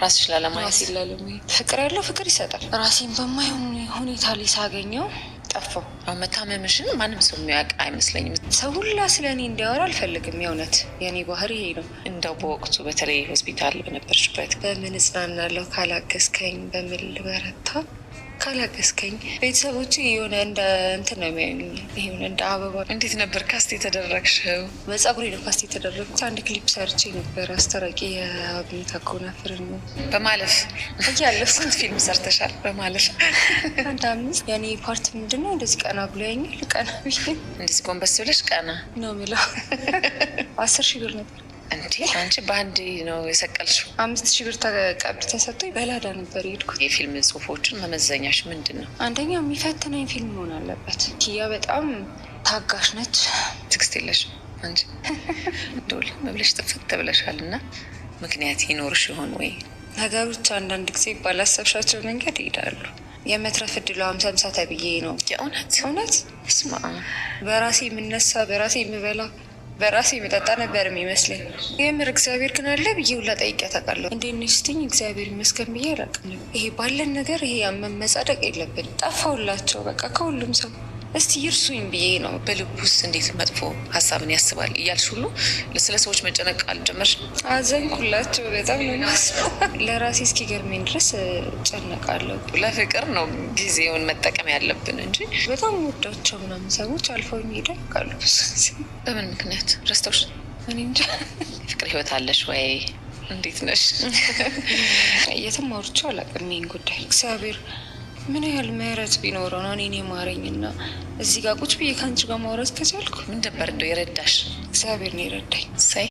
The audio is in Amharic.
ራስሽ ላለማየት። ራሴን ላለማየት። ፍቅር ያለው ፍቅር ይሰጣል። ራሴን በማይሆን ሁኔታ ላይ ሳገኘው ጠፋው። አሁን መታመምሽን ማንም ሰው የሚያውቅ አይመስለኝም። ሰው ሁላ ስለ እኔ እንዲያወራ አልፈልግም። የእውነት የእኔ ባህሪ ይሄ ነው። እንደው በወቅቱ በተለይ ሆስፒታል በነበርሽበት በምን እጽናናለሁ ካላገዝከኝ፣ በምን ልበረታ ካላገዝከኝ። ቤተሰቦች የሆነ እንደ እንትን ነው የሚያዩኝ፣ ይሄ እንደ አበባ። እንዴት ነበር cast የተደረግሽው? በጸጉሬ ነው cast የተደረግኩት። አንድ ክሊፕ ሰርቼ ነበር፣ አስታራቂ የአብነት አጎናፍርን ነው። በማለፍ እያለፍኩ። ስንት ፊልም ሰርተሻል? በማለፍ። አንድ አምስት። የኔ part ምንድን ነው? እንደዚህ ቀና ብሎ ያኛል። ቀና ብዬ እንደዚህ ጎንበስ ብለሽ ቀና ነው የሚለው። 10,000 ብር ነበር። እንዴ፣ አንቺ በአንድ ነው የሰቀልሽው? 5,000 ብር ተቀብድ ተሰጥቶኝ በላዳ ነበር የሄድኩት። የፊልም ጽሁፎችን መመዘኛሽ ምንድን ነው? አንደኛ የሚፈትነኝ ፊልም መሆን አለበት። ኪያ በጣም ታጋሽ ነች። ትዕግስት የለሽም አንቺ። እንደው ልም ብለሽ ጥፍት ብለሻል እና ምክንያት ይኖርሽ ይሆን ወይ? ነገሮች አንዳንድ ጊዜ ባላሰብሻቸው መንገድ ይሄዳሉ። የመትረፍ እድሉ 50-50 ተብዬ ነው። የእውነት? እውነት። ስማ። በራሴ የምነሳ፣ በራሴ የምበላ፣ በራሴ የምጠጣ ነበር የሚመስለኝ። የምር እግዚአብሔር ግን አለ ብዬ ሁላ ጠይቄ ታውቃለሁ። እንዴት ነሽ ስትይኝ እግዚአብሔር ይመስገን ብዬ አላውቅም ነበር። ይሄ ባለን ነገር ይሄ መመጻደቅ የለብን። ጠፋሁላቸው በቃ ከሁሉም ሰው፣ እስቲ ይርሱኝ ብዬ ነው። በልቡስ እንዴት መጥፎ ሀሳብን ያስባል እያልሽ ሁሉ ስለ ሰዎች መጨነቅ አልጀመርሽም? አዘንኩላቸው። በጣም ነው የማዝነው። ለራሴ እስኪገርመኝ ድረስ እጨነቃለሁ። ለፍቅር ነው ጊዜውን መጠቀም ያለብን እንጂ። በጣም ወዳቸው ምናምን ሰዎች አልፈውኝ ሄደው ያውቃሉ ብዙ ጊዜ። በምን ምክንያት ረስተውሽ? እኔ እንጃ። ፍቅር ህይወት አለሽ ወይ? እንዴት ነሽ? የትም አውርቼው አላውቅም ይሄን ጉዳይ። እግዚአብሔር ምን ያህል ምሕረት ቢኖረው ነው እኔን የማረኝና እዚህ ጋር ቁጭ ብዬ ከአንቺ ጋር ማውራት ከቻልኩ። ምን ነበር እንደው የረዳሽ? እግዚአብሔር ነው የረዳኝ። ሳይ።